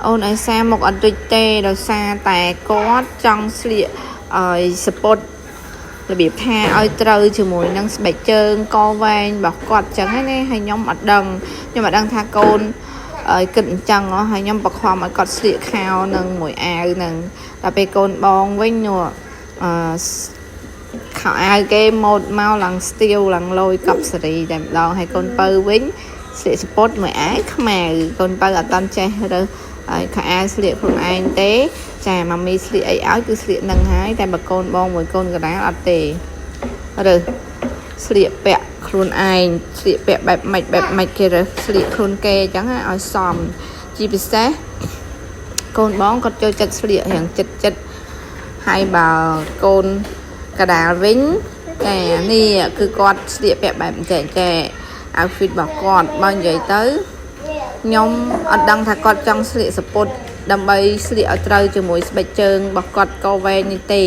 អូនអេសាមុខអត់រិចទេដោយសារតែគាត់ចង់ស្លៀកឲ្យសពតរបៀបថាឲ្យត្រូវជាមួយនឹងស្បែកជើងកវែងរបស់គាត់ចឹងហ្នឹងណាហើយខ្ញុំអត់ដឹងខ្ញុំអត់ដឹងថាកូនឲ្យគិតអញ្ចឹងហ៎ហើយខ្ញុំបខំឲ្យគាត់ស្លៀកខោនឹងមួយអាវនឹងដល់ពេលកូនបងវិញនោះអឺខោអាវគេម៉ូតមកឡើងស្ទៀវឡើងលយកប់សេរីតែម្ដងហើយកូនពៅវិញស្លៀកសពតមួយអាវខ្មៅកូនពៅអត់តាន់ចេះរើសហើយខោអាវស្លៀកខ្លួនឯងទេចាម៉ាមីស្លៀកអីឲ្យគឺស្លៀកនឹងហើយតែបើកូនបងមួយកូនកណ្ដាលអត់ទេរើសស្លៀកពាក់ខ្លួនឯងស្លៀកពាក់បែបម៉េចបែបម៉េចគេរើសស្លៀកខ្លួនគេអញ្ចឹងណាឲ្យសមជាពិសេសកូនបងគាត់ចូលចិត្តស្លៀករៀងចិត្តចិត្តហើយបើកូនកដាលវិញចានេះគឺគាត់ស្លៀកពាក់បែបចែកចែ outfit របស់គាត់បើនិយាយទៅខ្ញុំអត់ដឹងថាគាត់ចង់ស្លៀកសពតដើម្បីស្លៀកឲ្យត្រូវជាមួយស្បែកជើងរបស់គាត់កវែងនេះទេ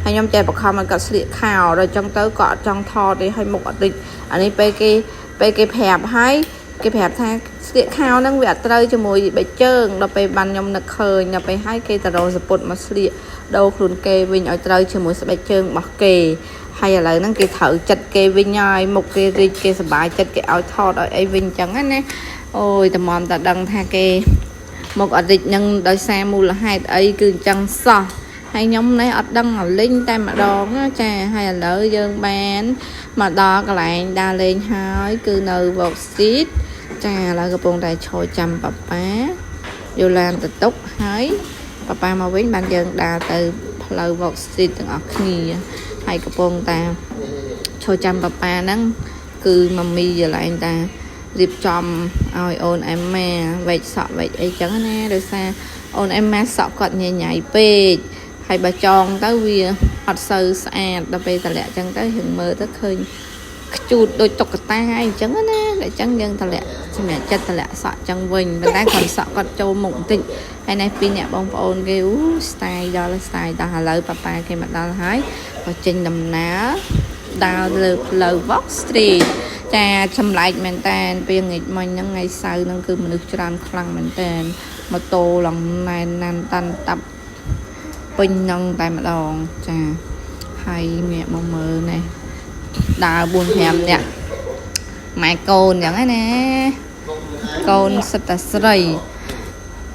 ហើយខ្ញុំចេះបខំឲ្យគាត់ស្លៀកខោដល់ចឹងទៅគាត់អត់ចង់ថតទេហើយមុខអត់តិចអានេះពេលគេប្រាប់ហើយគេប្រាប់ថាស្លៀកខោហ្នឹងវាអត់ត្រូវជាមួយស្បែកជើងដល់ពេលបានខ្ញុំនឹកឃើញដល់ពេលហើយគេទៅរកសពតមកស្លៀកដូរខ្លួនគេវិញឲ្យត្រូវជាមួយស្បែកជើងរបស់គេហើយឥឡូវហ្នឹងគេត្រូវចិត្តគេវិញហើយមុខគេរីកគេសប្បាយចិត្តគេឲ្យថតឲ្យអីវិញចឹងណាអូយតម្រាំតែដឹងថាគេមុខអត់រិចនឹងដោយសារមូលហេតុអីគឺអញ្ចឹងសោះហើយខ្ញុំនេះអត់ដឹងអលិញតែម្ដងណាចាហើយឥឡូវយើងបានមកដល់កន្លែងដើរលេងហើយគឺនៅ Walk Street ចាឥឡូវកំពុងតែឈរចាំប៉ាប៉ាយកឡានទៅទុកហើយប៉ាប៉ាមកវិញបានយើងដើរទៅផ្លូវ Walk Street ទាំងអស់គ្នាហើយកំពុងតែឈរចាំប៉ាប៉ាហ្នឹងគឺម៉ាមីកន្លែងតារៀបចំឲ្យអូនអេម៉ាវែកសក់វែកអីចឹងណាដោយសារអូនអេម៉ាសក់គាត់ញញ៉ៃពេកហើយបើចងទៅវាអត់សូវស្អាតដល់ពេលតម្លាក់ចឹងទៅរៀងមើលទៅឃើញខ្ជូតដូចតុក្កតាអីចឹងណាដល់ចឹងយើងតម្លាក់សម្រាប់ចិត្តតម្លាក់សក់ចឹងវិញប៉ុន្តែគាត់សក់គាត់ចូលមុខបន្តិចហើយនេះពីរអ្នកបងប្អូនគេអូ style ដល់ style ដល់ឥឡូវប៉ាប៉ាគេមកដល់ហើយក៏ចេញដំណើរដើរលើផ្លូវ Walk Street ចាចម្លែកមែនតែនពេលងាកមិញហ្នឹងថ្ងៃសៅរ៍ហ្នឹងគឺមនុស្សច្រើនខ្លាំងមែនតែនម៉ូតូឡើងណែនណាន់តាន់តាប់ពេញហ្នឹងតែម្ដងចាហើយងាកមកមើលនេះដើរ4 5នាក់ម៉ែកូនអញ្ចឹងណាកូនសិតតែស្រី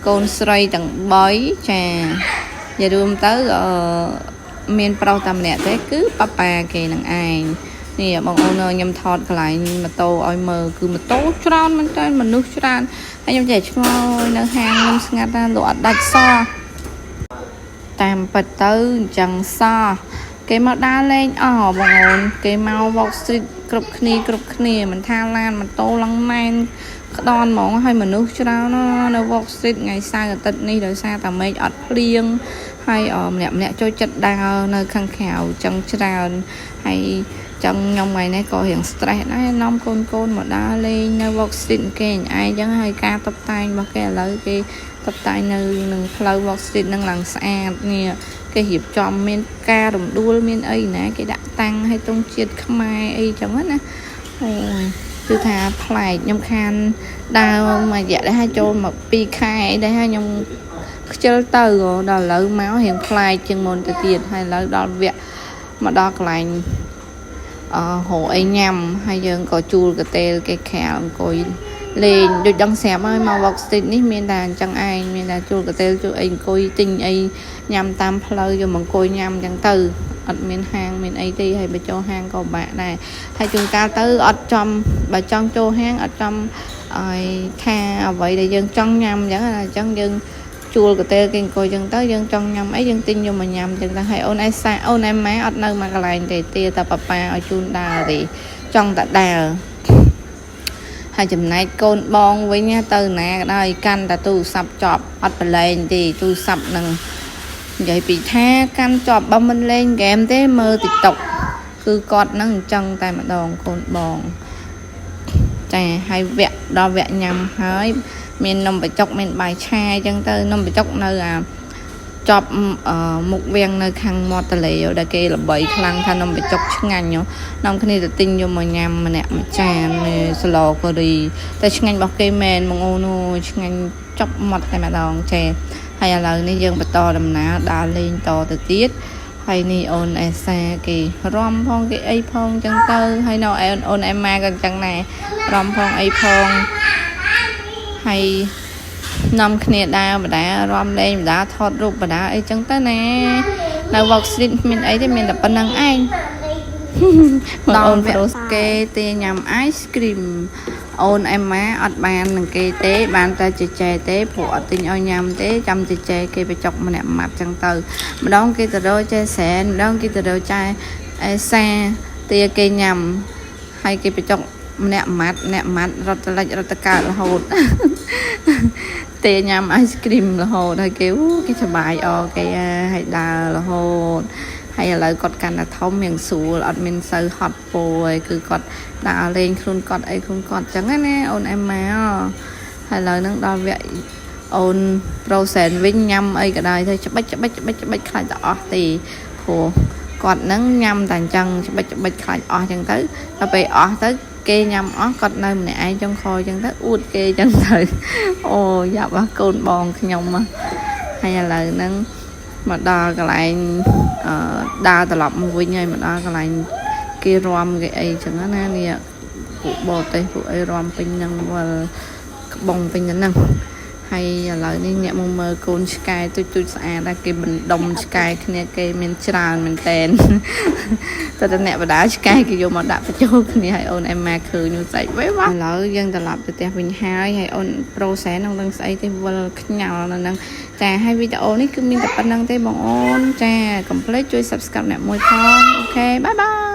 កូនស្រីទាំង3ចានិយាយរួមទៅអឺមានប្រុសតែម្នាក់ទេគឺប៉ាប៉ាគេនឹងឯងនេះបងអូនខ្ញុំថតកន្លែងម៉ូតូឲ្យមើលគឺម៉ូតូច្រើនមែនតើមនុស្សច្រើនហើយខ្ញុំចេះឆ្ងល់នៅហាងខ្ញុំស្ងាត់ណាស់លក់អត់ដាច់សោះតាមពិតទៅអញ្ចឹងសោះគេមកដើរលេងអស់បងអូនគេមក Walk Street គ្រប់គ្នាគ្រប់គ្នាមិនថាឡានម៉ូតូឡើងណែនក្តនហ្មងហើយមនុស្សច្រើនណាស់នៅ Walk Street ថ្ងៃសៅរ៍អាទិត្យនេះដោយសារតែមេឃអត់ភ្លៀងហើយម្នាក់ម្នាក់ចូលចិត្តដើរនៅខាងក្រៅចឹងច្រើនហើយចឹងខ្ញុំថ្ងៃនេះក៏រៀង stress ដែរនាំកូនកូនមកដើរលេងនៅ Walk Street គេឯងចឹងហើយការតុបតែងរបស់គេឥឡូវគេតុបតែងនៅនឹងផ្លូវ Walk Street នឹងឡើងស្អាតនេះគេរៀបចំមានការរំដួលមានអីណាគេដាក់តាំងឲ្យទង់ជាតិខ្មែរអីចឹងណាអូយគឺថាប្លែកខ្ញុំខានដើរមួយរយៈដែរហើយចូលមក2ខែដែរហើយខ្ញុំខ្ជិលទៅដល់ឥឡូវមករៀងប្លែកជាងមុនទៅទៀតហើយឥឡូវដល់វគ្គមកដល់កន្លែងអឺរកអីញ៉ាំហើយយើងក៏ជួលកតេលគេក្រៅអង្គុយលេងដូចដឹងស្រាប់ហើយមក Walk Street នេះមានតែអញ្ចឹងឯងមានតែជួលកតេលជួលអីអង្គុយទិញអីញ៉ាំតាមផ្លូវយកមកអង្គុយញ៉ាំអញ្ចឹងទៅអត់មានហាងមានអីទេហើយបើចូលហាងក៏បាក់ដែរហើយជួនកាលទៅអត់ចំបើចង់ចូលហាងអត់ចំឲ្យថាអ្វីដែលយើងចង់ញ៉ាំអញ្ចឹងណាអញ្ចឹងយើងជួលកតេលគេអង្គុយអញ្ចឹងទៅយើងចង់ញ៉ាំអីយើងទិញយកមកញ៉ាំអញ្ចឹងទៅហើយអូនឯសាអូនឯម៉ាអត់នៅមួយកន្លែងទេទាតែប៉ាប៉ាឲ្យជូនដើរទេចង់តែដើរហើយចំណែកកូនបងវិញទៅណាក៏ដោយកាន់តែទូរស័ព្ទជាប់អត់ប្រឡែងទេទូរស័ព្ទនឹងនិយាយពីថាកាន់ជាប់បើមិនលេងហ្គេមទេមើល TikTok គឺគាត់នឹងអញ្ចឹងតែម្ដងកូនបងចាហើយវគ្គដល់វគ្គញ៉ាំហើយមាននំបញ្ចុកមានបាយឆាអញ្ចឹងទៅនំបញ្ចុកនៅអាជាប់មុខវាំងនៅខាងមាត់ទន្លេដែលគេល្បីខ្លាំងថានំបញ្ចុកឆ្ងាញ់នាំគ្នាទៅទិញយកមកញ៉ាំម្នាក់មួយចានសឡកូរីតែឆ្ងាញ់របស់គេមែនបងអូនអូយឆ្ងាញ់ ចប់មាត់តែម្ដងចេះហើយឥឡូវនេះយើងបន្តដំណើរដើរលេងតទៅទៀតហើយនេះអូនអេសាគេរំផងគេអីផងចឹងទៅហើយនៅអូនអូនអេម៉ាក៏ចឹងដែររំផងអីផងហើយនាំគ្នាដើរបដារំលេងបដាថតរូបបដាអីចឹងទៅណានៅ Walk Street មានអីទេមានតែប៉ុណ្្នឹងឯង ដល់អូនប្រុសគេទេញ៉ាំ ice cream អូនអេម៉ាអត់បាននឹងគេទេ បានតែចេចែទេព្រោះអត់ទិញឲ្យញ៉ាំទេចាំចេចែគេបញ្ចុកម្នាក់ម៉ាត់ចឹងទៅម្ដងគេទៅរកចេសែនម្ដងគេទៅរកចែអេសាទាគេញ៉ាំហើយគេបញ្ចុកម្នាក់ម៉ាត់ម្នាក់ម៉ាត់រត់ទៅលិចរត់ទៅកើតរហូត ទេញ៉ាំ ice cream រហូតហើយគេអូគេសប្បាយអគេហើយដើររហូតហើយឥឡូវគាត់កាន់តែធំរៀងស្រួលអត់មានសូវហត់ពោឯងគឺគាត់ដើរលេងខ្លួនគាត់អីខ្លួនគាត់ចឹងណាអូនអេម៉ាហើយឥឡូវហ្នឹងដល់វគ្គអូនប្រូសែនវិញញ៉ាំអីក៏ដោយទៅច្បិចច្បិចច្បិចច្បិចខ្លាចតែអស់ទេព្រោះគាត់ហ្នឹងញ៉ាំតែអញ្ចឹងច្បិចច្បិចខ្លាចអស់ចឹងទៅដល់ពេលអស់ទៅគេញ៉ាំអស់គាត់នៅម្នាក់ឯងចុងក្រោយចឹងទៅអួតគេចឹងទៅអូយ៉ាប់កូនបងខ្ញុំហើយឥឡូវហ្នឹងមកដល់កន្លែងអឺដើរត្រឡប់មកវិញហើយមកដល់កន្លែងគេរំគេអីចឹងណានេះពួកបរទេសពួកអីរំពេញហ្នឹងវល់ក្បងពេញហ្នឹងហើយឥឡូវនេះអ្នកមកមើលកូនឆ្កែទូចទូចស្អាតដែរគេបណ្ដុំឆ្កែគ្នាគេមានច្រើនមែនតែន តែតែអ្នកបដាឆ្កែគេយកមកដាក់បញ្ចូលគ្នាឲ្យអូនអេម៉ាឃើញនោះស្អែកវេវឥឡូវយើងត្រឡប់ទៅផ្ទះវិញហើយហើយអូនប្រូសែននឹងដឹងស្អីទេវល់ខ្ញាល់នៅហ្នឹងចាហើយវីដេអូនេះគឺមានតែប៉ុណ្្នឹងទេបងអូនចាកុំភ្លេចជួយ Subscribe អ្នកមួយផង OK, bye bye.